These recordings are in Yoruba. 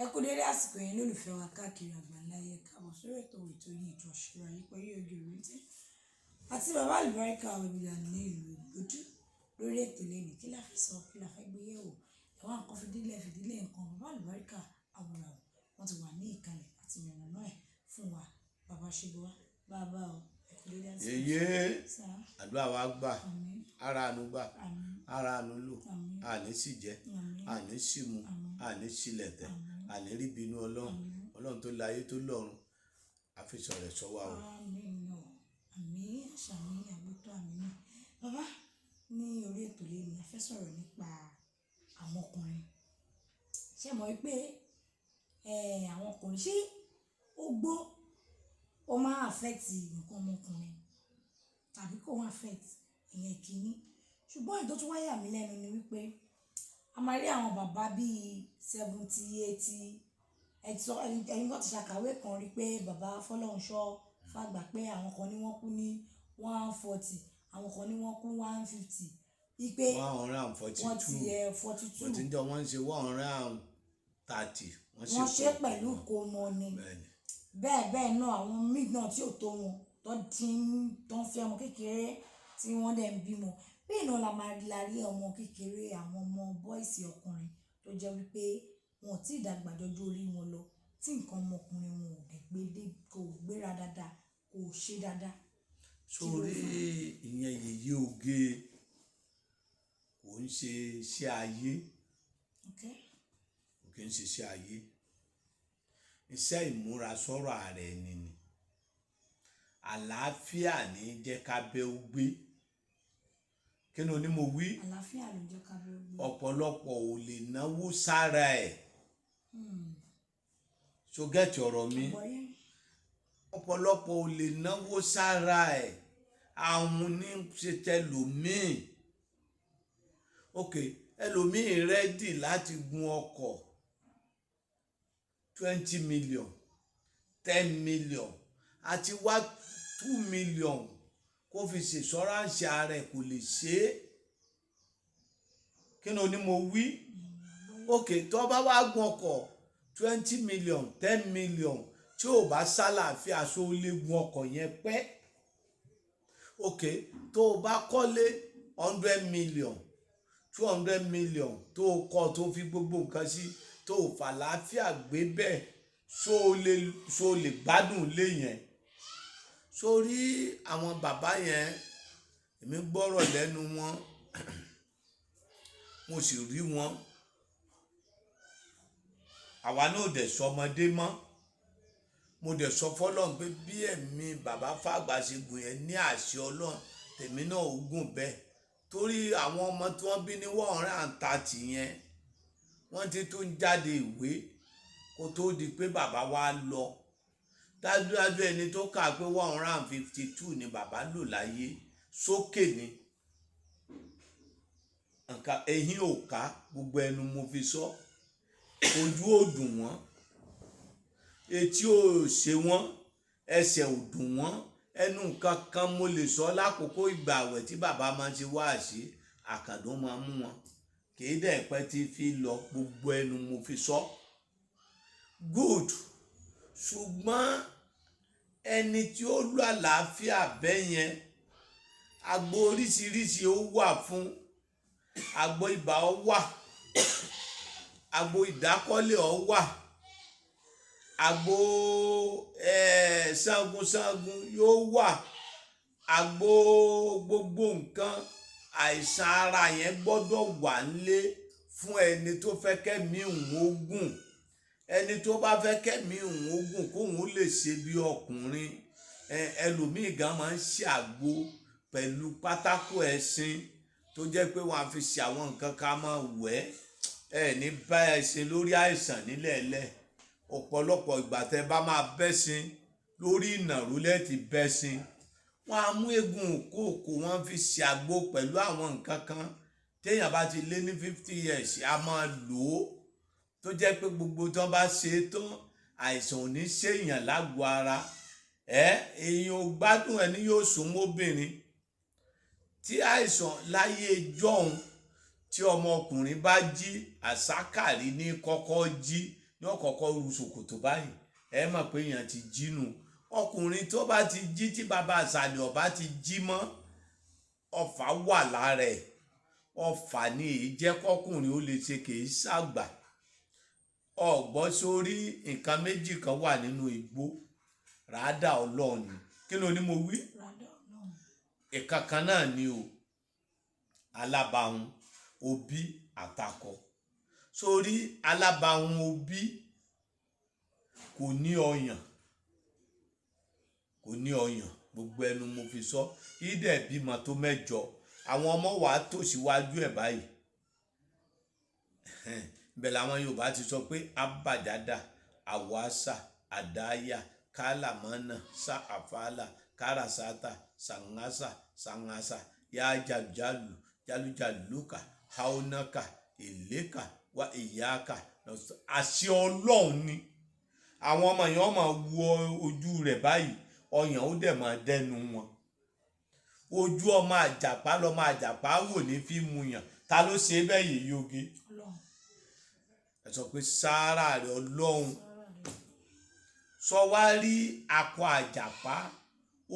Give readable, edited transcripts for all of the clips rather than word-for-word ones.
Ẹ kú dédé àsìkò yẹn lólùfẹ́ wa káàkiri àgbáńlá ayé. Káàbọ̀ sórí ètò yìí, ètò àṣírí ayé pẹ̀lú Oge Òréńtẹ́ àti bàbá àlùbáríkà Ọ̀bìlà ní ìlú Ìgbòdú. Lórí ètò lẹ́nu, kí la fẹ́ sọ, kí la fẹ́ gbé yẹ̀wò? Ẹ wá nǹkan fìdílé fìdílé nǹkan. Bàbá àlùbáríkà àwòrán wọn ti wà ní ìkàlẹ̀ àti ìyànnà ẹ̀ fún wa. Bàbá ṣe bọ́ bàbá o, ẹ kú dédé àsìkò. Yèyé. Sá. Àdúrà wa gbà. Àmín. Ara àánú gbà. Àmín. Ara àánú lò. Àmín. Àní sì jẹ. Àmín. Àní sì mu. Àmín. Àní sílẹ̀ tẹ̀. Àmín. Àní rí bínú Ọlọ́run. Àmín. Ọlọ́run tó láyé tó lọ́run àfisọ̀ rẹ̀ sọ wá o. Àmín o, àmín, àṣàmín, àgbétọ́, àmín náà. Bàbá, ní orí ètò lẹ́nu, a fẹ́ sọ̀rọ̀ nípa àwọn ọkùnrin. Ṣé ẹ mọ̀ wípé àwọn ọkùnrin, ṣé ogbó ó máa affect nǹkan ọmọkùnrin tàbí kò wọ́n affect? Ìyẹn kìíní. Ṣùgbọ́n èyí tó tún wá yà mí lẹ́nu ni wípé a máa rí àwọn bàbá bíi 70, 80. Ẹ ti sọ, ẹ̀yin kan ti ṣàkàwé kan rí pé bàbá Fọlọ́runṣọ́ fàgbà pé àwọn kan ní wọ́n kú ní 140, àwọn kan ní wọ́n kú 150, wípé 142. Wọ́n ti ẹ̀ 42. Wọ́n ti ń jọ wọ́n ń ṣe 130. Wọ́n Wọ́n ṣe pẹ̀lú kómọ ni. Bẹ́ẹ̀ni. Bẹ́ẹ̀ bẹ́ẹ̀ náà, àwọn míì náà tí ò tó wọn tó ti ń tó ń fẹ́ ọmọ kékeré tí wọ́n dẹ̀ ń bímọ. Bẹ́ẹ̀ náà la máa la rí ọmọ kékeré, àwọn ọmọ boys, ọkùnrin tó jẹ́ wípé wọn ò tí ì dàgbà jọjú orí wọn lọ, tí nǹkan ọmọkùnrin wọn ò dẹ̀ gbé dé, kò gbéra dáadáa, kò ṣe dáadáa. Sórí ìyẹn, yèyé oge, kò ń ṣe iṣẹ́ ayé. Kò kí ń ṣe iṣẹ́ ayé, iṣẹ́ ìmúra sọ́rọ̀ ara ẹni ni. Àlàáfíà ní jẹ́ ká bẹ́ ó gbé. Kí ni oní mo wí? Àlàáfíà ló jẹ́ ká bẹ́ ó gbé. Ọ̀pọ̀lọpọ̀ ò lè náwó sára ẹ̀. So get ọ̀rọ̀ mi? Àgbọ́yé. Ọ̀pọ̀lọpọ̀ ò lè náwó sára ẹ̀, àwọn ní ṣe tẹlòmíì. Ok, ẹlòmíì ready láti gun ọkọ̀ 20 million, 10 million, àti wá 2 million kó fi ṣe insurance ara ẹ̀, kò lè ṣe é. Kí ni oní mo wí? Ok, tó bá wá gun ọkọ̀ 20 million, 10 million, tí ò bá sálàáfíà, ṣó lè gun ọkọ̀ yẹn pẹ́? Ok, tó o bá kọ́lé 100 million, 200 million, tó o kọ́, tó fi gbogbo nǹkan sí, tó o fàlàáfíà gbé bẹ́ẹ̀, ṣó o lè gbádùn ilé yẹn? Sórí àwọn bàbá yẹn, èmi gbọ́rọ̀ lẹ́nu wọn, mo sì rí wọn. Àwa náà ò dẹ̀ sọmọdé mọ́. Mo dẹ̀ sọ fọlọ́run pé bí ẹ̀mí bàbá fàgbà ṣe gùn yẹn, ní àṣẹ Ọlọ́run, tèmi náà ó gùn bẹ́ẹ̀, torí àwọn ọmọ tí wọ́n bí ní 130 yẹn, wọ́n ti tún jáde ìwé kó tó di pé bàbá wa lọ. Dájúdájú, ẹni tó kà pé 152 ni bàbá lò láyé sókè ni nǹkan eyín ò ká. Gbogbo ẹnu mo fi sọ, ojú ò dùn wọ́n, etí ò ṣe wọ́n, ẹsẹ̀ ò dùn wọ́n, ẹnu nǹkan kan mo lè sọ. Lákòókò ìgbà àwẹ̀ tí bàbá máa ń ṣe wáàsí, àkàndó máa mú wọn, kì í dẹ̀ pẹ́ tí fi lọ. Gbogbo ẹnu mo fi sọ. Good. Ṣùgbọ́n ẹni tí ó lọ àlàáfíà bẹ́ẹ̀ yẹn, àgbo oríṣiríṣi ó wà fún. Àgbo ibà ó wà, àgbo ìdákọ́lé ó wà, àgbo sangun-sangun yóò wà, àgbo gbogbo nǹkan àìsàn ara yẹn gbọ́dọ̀ wà nílé fún ẹni tó fẹ́ kẹ́mi òun ó gùn. Ẹni tó bá fẹ́ kẹ́mi òun ó gùn, kóun lè ṣe bí ọkùnrin. Ẹlòmíì gan máa ń ṣe àgbo pẹ̀lú pátákó ẹṣin, tó jẹ́ pé wọ́n á fi ṣe àwọn nǹkan ká máa wẹ̀ ẹ ní bá ẹṣin lórí àìsàn nílẹ̀ẹ́lẹ̀. Ọ̀pọ̀lọpọ̀ ìgbà tẹ́ bá máa bẹ́ṣin lórí ìnàró lẹ́ẹ̀tì bẹ́ṣin, wọ́n á mú eegun kóòkó, wọ́n fi ṣe àgbo pẹ̀lú àwọn nǹkan kan. Téèyàn bá ti lé ní 50 years, a máa lò ó, tó jẹ́ pé gbogbo tí wọ́n bá ṣe é tán, àìsàn ò ní ṣèyàn lágọ̀ọ́ ara ẹ. Èèyàn ò gbádùn, ẹni yóò sún mọ́bìnrin tí àìsàn láyé jọ̀hún. Tí ọmọkùnrin bá jí, àsákàrí ní kọ́kọ́ jí. Ní ọ̀kọ̀ọ̀kọ̀ ru ṣòkòtò báyìí, ẹ mọ̀ pé èèyàn ti jí nù. Ọkùnrin tó bá ti jí tí bàbá àṣàlẹ̀ ọba ti jí mọ́, ọfà wà lára ẹ̀. Ọfà ni èyí jẹ́ kọkùnrin ó lè ṣe kì í ṣàgbà. Ọ̀gbọ́n sórí nǹkan méjì kan wà nínú igbó, ràádà Ọlọ́run ni. Kí ló ní mo wí? Ràdà Ọlọ́run. Ìkankan náà ni o, alábàáhùn òbí àtakọ. Sórí alábàáhùn òbí kò ní ọyàn, kò ní ọyàn, gbogbo ẹnu mo fi sọ. Ìdẹ̀ bímọ tó mẹ́jọ, àwọn ọmọ wa tò síwájú ẹ̀ báyìí. Bẹ́ẹ̀ làwọn Yorùbá ti sọ pé abàjádà, àwàsà, àdáyà, kálàmánà, sá àfàlà, kárasátà, sàngásà, sàngásà, yájàlú, jálújàlúkà, haúnákà, ìlékà, wá ìyáàkà. Àṣẹ Ọlọ́run ni. Àwọn ọmọ yẹn wọ́n máa wo ojú rẹ̀ báyìí, ọyàn ó dẹ̀ máa dẹnu wọn. Ojú ọmọ àjàpá lọmọ àjàpá wò ní fíìmù yàn. Ta ló ṣe bẹ́ẹ̀ yìí yoge? Ọlọ́run. Ẹ sọ pé sáárà rẹ̀ Ọlọ́run. Sára rẹ̀. Sọ wá rí akọ àjàpá,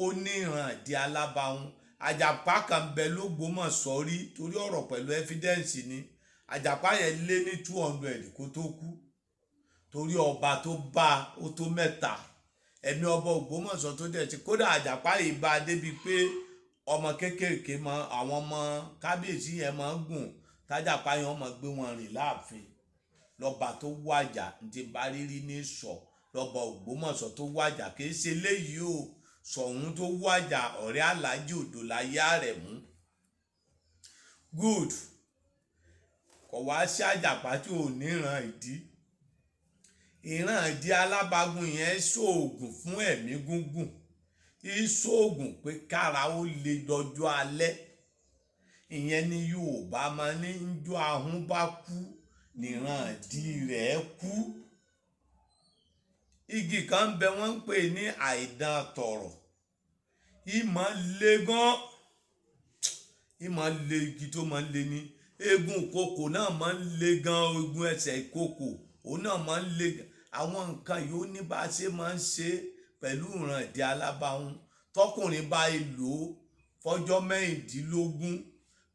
ó níran ìdí alábàáhùn. Àjàpá kan bẹ l'Ógbómọ̀ṣọ́ rí, torí ọ̀rọ̀ pẹ̀lú ẹ́fídẹ́ǹsì ni. Àjàpá yẹn lé ní 200 kó tó kú, torí ọba tó bá ó tó mẹ́ta. Ẹ̀mí ọba Ògbómọ̀ṣọ́ tó dẹ̀ ti kódà àjàpá yìí bá a débi pé ọmọ kéékèèké mọ àwọn ọmọ kábíyèsí yẹn máa ń gùn, tájàpá yẹn wọ́n máa gbé wọn rìn láàfin. Lọ́ba tó wàjà ntí bá rírí ní sọ, lọ́ba Ògbómọ̀ṣọ́ tó wàjà kì í ṣe léyìí o, Ṣọ̀ún tó wàjà ọ̀rẹ́ Aláàjì Odòláyé Àrẹ̀mú. Good. Kò wá sí àjàpá tí ò níran ìdí. Ìran ìdí alábàágùn yẹn ṣoògùn fún ẹ̀mí gúngùn, ìṣoògùn pé kára ó le dọjọ́ alẹ́. Ìyẹn ni Yorùbá máa ní njọ́ ahun bá kú níran ìdí rẹ̀ kú. Igi kan ń bẹ wọ́n ń pè ní àìdán tọ̀rọ̀. Ìmọ̀ le gan. Ìmọ̀ le, igi tó máa ń le ni. Eegun ìkokò náà máa ń le gan, eegun ẹsẹ̀ ìkokò òun náà máa ń le gan. Àwọn nǹkan yìí ó ní bá ṣe máa ń ṣe pẹ̀lú ìran ìdí alábàáhùn. Tọkùnrin bá lò ó fọjọ́ 16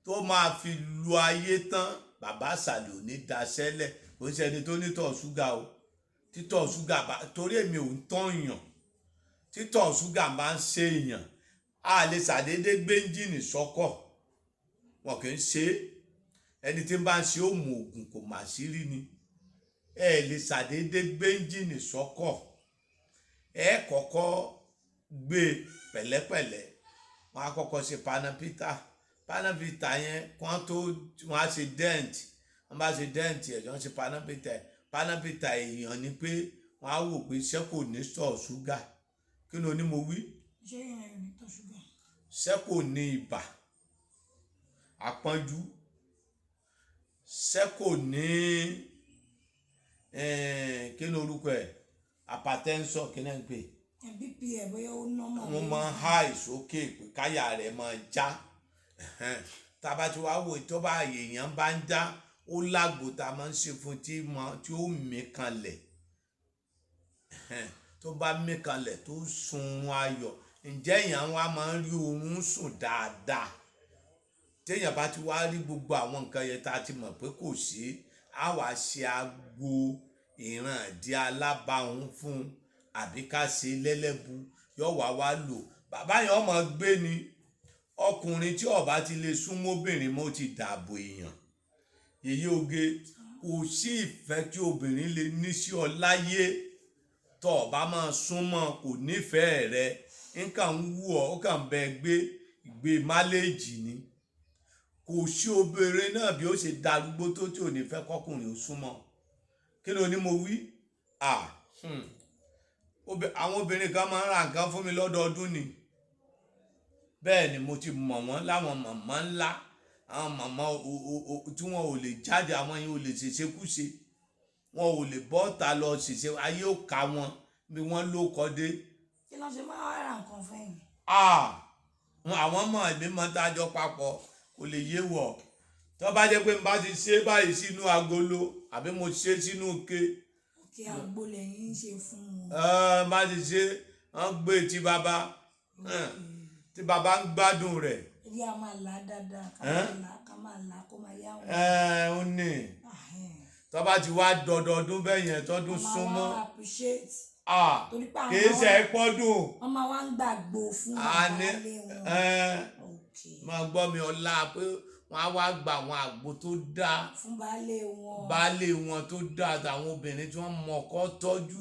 tó máa fi lu ayé tán, bàbá àṣàlẹ̀ ò ní daṣẹ́lẹ̀. Kò ń ṣe ẹni tó ní tọ̀ ṣúgà o. Títọ̀ ṣúgà bá, torí èmi ò ń tọ̀yàn. Títọ̀ ṣúgà máa ń ṣe èèyàn. A lè ṣàdédé gbé ẹ́ńjìnì sọ́kọ̀. Wọn kì í ṣe é. Ẹni tí ń bá ń ṣe ó mú òògùn kò mà sí rí ni. Ẹ lè ṣàdédé gbé ẹ́ńjìnì sọ́kọ̀. Ẹ kọ́kọ́ gbé pẹ̀lẹ́pẹ̀lẹ́. Wọ́n á kọ́kọ́ ṣe panapita. Panapita yẹn kí wọ́n tó, wọ́n á ṣe dent. Wọ́n bá ṣe dent ẹ̀, wọ́n ṣe panapita ẹ̀. Panapita èèyàn ni pé wọ́n á wò pé ṣé kò ní tọ̀ ṣúgà. Kí ló ní mo wí? Ṣé ìyẹn ò ní tọ̀ ṣúgà? Ṣé kò ní ibà àpọ́njú? Ṣé kò ní, kí ni orúkọ ẹ̀? Hypertension kí ni ẹ ń pè? BP ẹ̀ bóyá ó normal. Wọ́n máa ń high sókè pé káyà rẹ̀ máa já. Tá a bá ti wá wò tó bá èèyàn bá ń já, ó lágbo tá a máa ń ṣe fún tí mọ tí ó mí kanlẹ̀. Tó bá mí kanlẹ̀ tó sun ayọ̀, ǹjẹ́ èèyàn wa máa ń rí oorun sùn dáadáa? Tí èèyàn bá ti wá rí gbogbo àwọn nǹkan yẹn tá a ti mọ̀ pé kò sí, á wá ṣe agbo ìran ìdí alábàáhùn fún un, àbí ká ṣe lẹ́lẹ́bu, yóò wá wá lò. Bàbá yẹn ọmọ gbé ni. Ọkùnrin tí ó bá ti lè súnmọ́ obìnrin mọ́ ti dàbò èèyàn. Yèyé oge, kò sí ìfẹ́ tí obìnrin lè ní sí ọ láyé. Tó o bá máa súnmọ́ kò nífẹ̀ẹ́ rẹ. Nǹkan ń wú ọ, ó kàn ń bẹ gbé ìgbé máléèjì ni. Kò sí obìnrin náà bí ó ṣe darúgbó tó tí ò ní fẹ́ kọkùnrin ó súnmọ́. Kí ló ní mo wí? À, Àwọn obìnrin kan máa ń ra nǹkan fún mi lọ́dọọdún ni. Bẹ́ẹ̀ ni mo ti mọ̀ wọ́n láwọn màmá ńlá, àwọn màmá tí wọ́n ò lè jáde, àwọn yẹn ò lè ṣèṣekúṣe. Wọn ò lè bọ́ta lọ ṣèṣe, ayé ò ká wọn bí wọ́n ló kọ́ dé. Kí ló ṣe máa ra nǹkan fún ẹ̀yin? À, àwọn ọmọ ẹ̀mí máa ń dájọ́ papọ̀, kò lè yé wọ̀. Tó bá jẹ́ pé n bá ti ṣe báyìí sínú agolo àbí mo ṣe sínú ike, Kí àgbo lẹ́yìn ń ṣe fún wọn. Má ti ṣe wọ́n gbé tí bàbá tí bàbá ń gbádùn rẹ̀. Ẹ a máa là á dáadáa, ká Ẹ́n? máa là á, ká máa là á kó máa yá wọn. Ó ní Ahẹ́n. tó bá ti wá dọdọọdún bẹ́ẹ̀ yẹn tọdún Wọ́n máa súnmọ́ wá appreciate. Torí pé àwọn kì í ṣe é pọ́dún. Wọ́n máa wá ń gbàgbó fún A ní baálé wọn. Ok. Máa gbọ́ mi ọlá pé wọ́n á wá gba àwọn àgbo tó dáa Fún baálé wọn. Baálé wọn tó dáa, àtàwọn obìnrin tí wọ́n mọ ọkọ tọ́jú,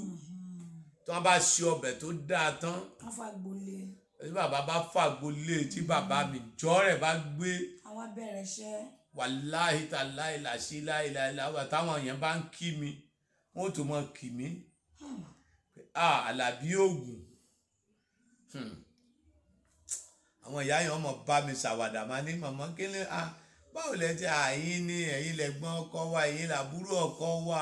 tí wọ́n bá ṣe ọbẹ̀ tó dáa tán, Wọ́n fàgbo lé. tí bàbá bá fàgbo lé, tí bàbá mi jọ́ rẹ̀ bá gbé, Àwọn abẹ́rẹ́ iṣẹ́. Wàláhì tàláhì làṣí láìláìláwà, táwọn èèyàn bá ń kí mi, wọ́n ò tún mọ kì mí, ah, Àlàbí Ògùn. Àwọn ìyá yẹn ọmọ bá mi ṣàwàdà, máa ní, "Màmá, kí ni? Ah, báwo lẹ ti àyín ní ẹ̀yin lẹ̀gbọ́n ọkọ wa, ẹ̀yin làbúrò ọkọ wa."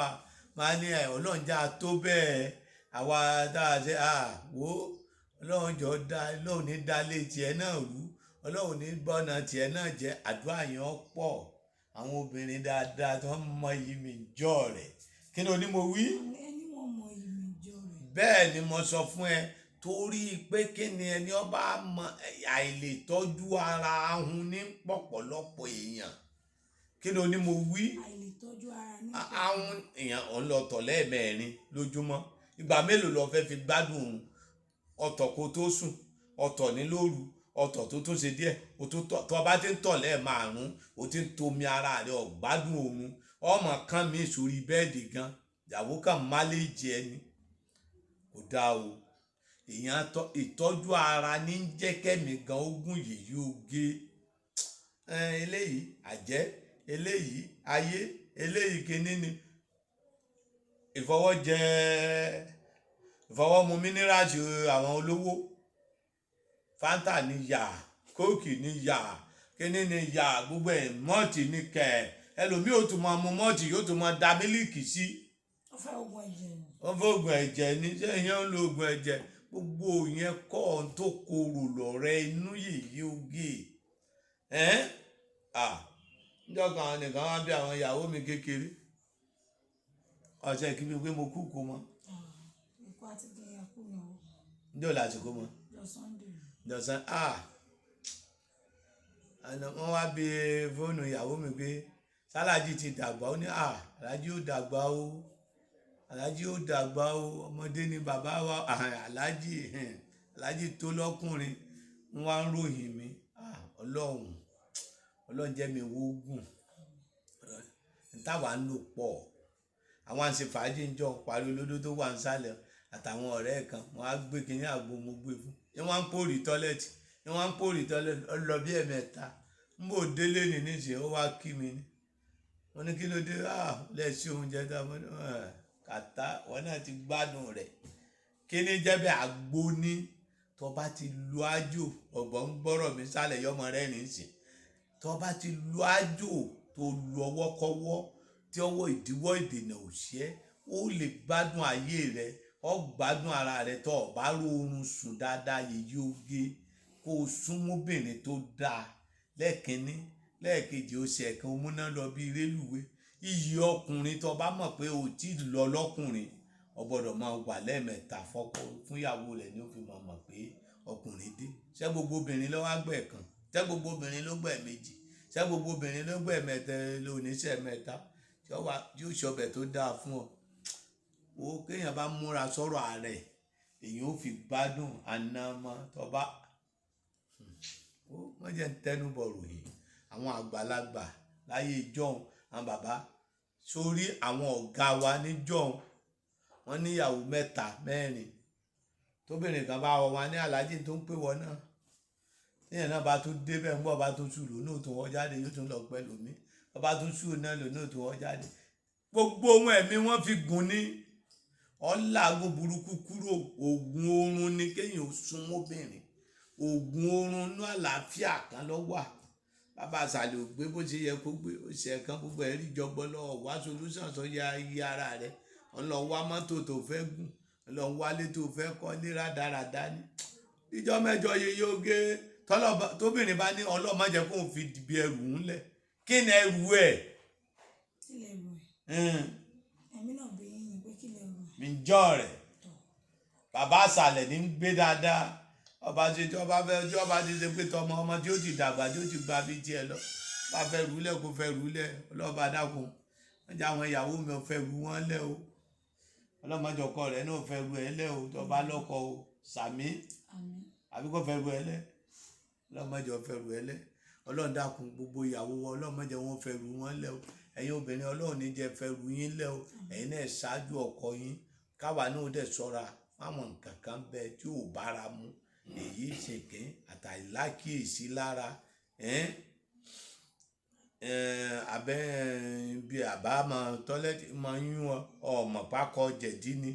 Máa ní ẹ̀, Ọlọ́run já tó bẹ́ẹ̀, àwa tá a ṣe, ah, wo, Ọlọ́run jọ dá, Ọlọ́run ní dá lé tiẹ̀ náà rú, Ọlọ́run ní gbọ́nà tiẹ̀ náà jẹ́. Àdúrà yẹn pọ̀. Àwọn obìnrin dáadáa tí wọ́n mọ iyì mi jọ rẹ̀, kí ni oní mo wí? Ẹni wọ́n mọ iyì mi jọ rẹ̀. Bẹ́ẹ̀ ni mo sọ fún ẹ, torí pé kí ni ẹni ọba mọ àìlètọ́jú ara ahun ní pọ̀pọ̀lọpọ̀ èèyàn. Kí ni oní mo wí? Àìlètọ́jú ara ní. Ahun èèyàn, ò ń lọ tọ̀ lẹ́ẹ̀mẹ́rin lójúmọ́. Ìgbà mélòó lo fẹ́ fi gbádùn òun? Ọ̀tọ̀ kó tó sùn, ọ̀tọ̀ ní lóru, ọ̀tọ̀ tó tún ṣe díẹ̀ o tó tọ̀. Tó bá ti ń tọ̀ lẹ́ẹ̀márùn-ún, o ti ń tomi ara rẹ, ọ̀gbádùn òun, ọmọ kan mi sórí bẹ́ẹ̀dì gan, ìyàwó kan má lè jẹ ẹni kò dáa o. Èèyàn ìtọ́jú ara ní ń jẹ́ kẹ́mi gan ogún yìí oge. Eléyìí àjẹ́, eléyìí ayé, eléyìí kinní ni ìfọwọ́jẹ, ìfọwọ́mu mínírààsì àwọn olówó, Fanta ni yà, Coke ni yà, kíní ni yà, gbogbo ẹ̀, malt ni kẹ̀. Ẹlòmíì ò tún máa mu malt, yóò tún máa da mílíìkì sí. Wọ́n fẹ́ oògùn ẹ̀jẹ̀ ni. Wọ́n fẹ́ oògùn ẹ̀jẹ̀ ni. Ṣé ìyẹn ń lo oògùn ẹ̀jẹ̀? Gbogbo yẹn kọ́ ohun tó korò lọ́rẹ́ inú yìí oge ẹ́n. Ah, níjọ́ kan nìkan wá bí àwọn ìyàwó mi kékeré ọ̀sẹ̀ kí mi pé mo kú kó mọ́. Ikú àti kí n kú ni o. Níjọ́ láti kó mọ́? Ọjọ́ Sunday. Jọ̀sán. Ah, àná wọ́n wá bí fóònù ìyàwó mi pé sálájì ti dàgbà. Ó ní, "Ah, aláàjì ó dàgbà o, aláàjì ó dàgbà o, ọmọdé ni bàbá wa." Ah, aláàjì, aláàjì tó lọ́kùnrin ń wá ń ròyìn mi. Ah, Ọlọ́run, Ọlọ́run jẹ́ mi wógùn táwa ń lò pọ̀. Àwọn àṣẹ fàájì ń jọ parí olódó tó wà ń sálẹ̀ àtàwọn ọ̀rẹ́ kan, wọ́n á gbé kinní àgbo, mo gbé fún ní, wọ́n á ń pòrì toilet ní, wọ́n á ń pòrì toilet. Ó lọ bí ẹ̀mẹ́ta, ń bò délé ní níṣẹ́, ó wá kí mi ní. Wọ́n ní, "Kí ló dé?" "Ah, lẹ́sí oúnjẹ tá a mọ̀ ní kàtá." Wọn náà ti gbádùn rẹ̀. Kí ni jẹ́ bẹ́ẹ̀? Àgbo ní tó bá ti lu ájò ọ̀gbọ́n ń gbọ́rọ̀ mi sálẹ̀ yọmọ rẹ̀ ní sìn. Tó bá ti lu ájò, tó lu ọwọ́ kọ́wọ́, tí ọwọ́ ìdíwọ́ ìdènà ò ṣe é, ó lè gbádùn ayé rẹ, ó gbádùn ara rẹ. Tó o bá róorun sùn dáadáa, yèyí oge, kó o súnmọ́bìnrin tó dáa lẹ́ẹ̀kínní, lẹ́ẹ̀kejì, ó ṣe ẹ̀kan múná lọ bí rélùwé. Iyì ọkùnrin, tó bá mọ̀ pé o ti lọ lọ́kùnrin, o gbọ́dọ̀ máa wà lẹ́ẹ̀mẹ́ta fọ́kọ fúnyàwó rẹ̀ ní ó fi máa mọ̀ pé ọkùnrin dé. Ṣé gbogbo obìnrin ló wá gbẹ̀ kan? Ṣé gbogbo obìnrin ló gbẹ̀ méjì? Ṣé gbogbo obìnrin ló gbẹ̀ mẹ́ta ló níṣẹ́ mẹ́ta tí ó wà tí ó ṣọbẹ̀ tó dáa fún ọ? Wo, kéèyàn bá múra sọ̀rọ̀ ààrẹ, èèyàn ó fi gbádùn ànàmọ́ tó bá ó wọ́n jẹ́ ń tẹnubọ̀ ròyìn àwọn àgbàlagbà láyé ìjọ́un, àwọn bàbá sórí àwọn ọ̀gá wa níjọ́un, wọ́n níyàwó mẹ́ta mẹ́rin. Tóbìnrin kan bá wọ wọn ní aláàjì tó ń pè wọ́n náà, tíyẹn náà bá tún débẹ̀ ń bọ̀, bá tún sùn lónà tó wọ́n jáde, yóò tún lọ pẹ́ lómi, bá tún sùn náà lónà tó wọ́n jáde. Gbogbo ohun ẹ̀mí wọ́n fi gùn ní ọ̀làgùn burúkú kúrò. Oògùn oorun ni kéèyàn ó sún mọ́bìnrin. Oògùn oorun inú àlàáfíà kan ló wà. Bàbá àṣàlẹ̀ ò gbé bó ṣe yẹ kó gbé, ó ṣe ẹ̀kan gbogbo ẹ̀rí jọgbọ́n lọ wá solution sọ ya iye ara rẹ̀. Ọ̀n lọ wá mọ́tò tó fẹ́ gùn, ọ̀n lọ wálé tó fẹ́ kọ́ ní rádaràdá ní ìjọ mẹ́jọ yeye oge. Tóbìnrin bá ní ọlọ́mọ jẹ́ kóun fi bí ẹrù ńlẹ̀, kí ni ẹrù ẹ̀? Kí lè rò ẹ̀? Èmi náà bí yín ni pé kí lè rò. Mi ń jọ́ rẹ̀. Bàbá àṣàlẹ̀ ní ń gbé dáadáa. Ọba ṣe tí ọba fẹ́ tí ọba ti ṣe pé tọmọ ọmọ tí ó ti dàgbà tí ó ti gba bí tiẹ̀ lọ. Bá fẹ́ rúlẹ̀ kó fẹ́ rúlẹ̀, ọlọ́ba dákun. Wọ́n jẹ́ àwọn ìyàwó mi ò fẹ́ rú wọn lẹ́ o. Ọlọ́mọdé ọkọ rẹ̀ náà fẹ́ rú ẹ lẹ́ o. Tọba lọ́kọ o, sàmí. Àmín. Àbí kò fẹ́ rú ẹ lẹ́. Ọlọ́mọdé ò fẹ́ rú ẹ lẹ́. Ọlọ́run dákun gbogbo ìyàwó wa, ọlọ́mọdé wọn fẹ́ rú wọn lẹ́ o. Ẹ̀yin obìnrin, Ọlọ́run ní jẹ́ fẹ́ rú yín lẹ́ o. Ẹ̀yin náà ṣáájú ọkọ yín. Káwa náà dẹ̀ ṣọ́ra fáwọn nǹkan kan bẹ tí ò bára mu. Èyí ṣèké àtàlákìyèsí lára. Ẹ́n abẹ́ bí àbá máa tọ́lẹ́tì máa yún ọ, ọmọ pákọ jẹ̀dí ni.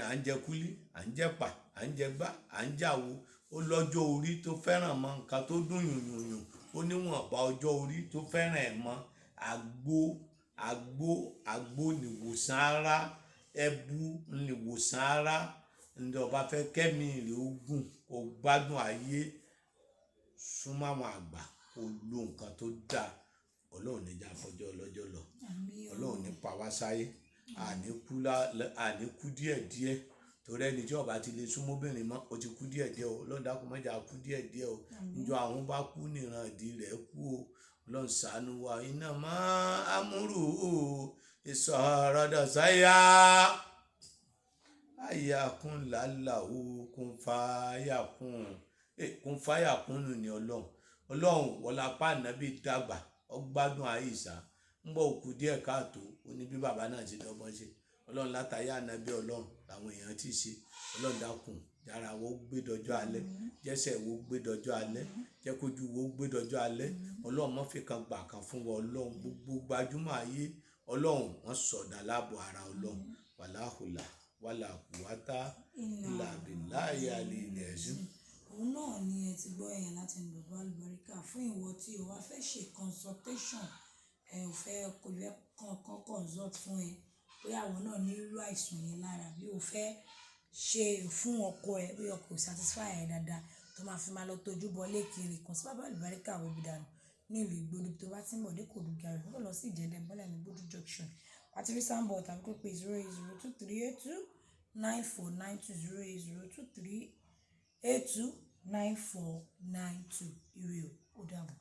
À ń jẹ kúlí, à ń jẹ pà, à ń jẹ gbá, à ń jàwo. Ó lọ́jọ́ orí tó fẹ́ràn mọ́ nǹkan tó dùn yùnyùnyùn. Ó níwọ̀nba ọjọ́ orí tó fẹ́ràn ẹ̀ mọ́. Àgbo, àgbo, àgbo nìwòsàn ara. Ẹbu nìwòsàn ara. Ǹjẹ́ ọba fẹ́ kẹ́mi rẹ̀ ó gùn, kó gbádùn ayé, súnmọ́ àwọn àgbà, kó lo nǹkan tó dáa. Ọlọ́run ní já fọjọ́ ọlọ́jọ́ lọ. Àmín o. Ọlọ́run ní pa wá sáyé. Àní kú lá, àní kú díẹ̀díẹ̀. Torí ẹni tí ọba ti lè súnmọ́ obìnrin mọ́, ó ti kú díẹ̀díẹ̀ o. Ọlọ́run dákun má jẹ́ a kú díẹ̀díẹ̀ o. Ǹjọ́ àwọn bá kú níran ìdí rẹ̀ kú o. Ọlọ́run ṣàánú wa. Iná máa amúrù o. Ìsọ̀rọ̀dọ̀ sáyà. Àyàkún làálàá o. Kún fáyà kún. Kún fáyà kún nù ní Ọlọ́run. Ọlọ́run wọlá apá ànábì dàgbà. Ó gbádùn àìsà. Ń bọ̀ òkú díẹ̀ káàtó. Ó ní bí bàbá náà ti dọ́gbọ́n ṣe. Ọlọ́run látayé ànábì Ọlọ́run làwọn èèyàn ti ṣe. Ọlọ́run dákun. Yàrá wo gbé dọjọ́ alẹ́. Jẹ́sẹ̀ wo gbé dọjọ́ alẹ́. Jẹ́ kójú wo gbé dọjọ́ alẹ́. Ọlọ́run má fi kan gbà kan fún wa. Ọlọ́run gbogbo gbajúmọ̀ ayé. Ọlọ́run wọ́n sọ̀dà láàbò ara Ọlọ́run. Wàláhùlà, wàlàkùwátá, ìlà bìláyà àlè ẹ̀sìn. Òun náà ni ẹ ti gbọ́ yẹn láti ẹnu bàbá Àlùbáríkà. Fún ìwọ tí o wá fẹ́ ṣe consultation, ẹ ò fẹ́ kó fẹ́ kàn kàn consult fún ẹ, bóyá àwọn náà ní irú àìsàn yẹn lára, bí o fẹ́ ṣe fún ọkọ ẹ, bí ọkọ ò satisfy ẹ dáadáa, tó máa fi máa lọ tojú bọlé kiri, kàn sí bàbá Àlùbáríkà webìdànù ní ìlú Ìgbòdo. Tó bá tí ń bọ̀ dé Ìkòròdú Garage, ó lọ sí Ìjẹ̀dẹ̀ bọ́lẹ̀ ní Gbódú Junction. Wà á ti rí signboard tàbí kó pé 08023829492, 08023829492. Ire o, ó dàbọ̀.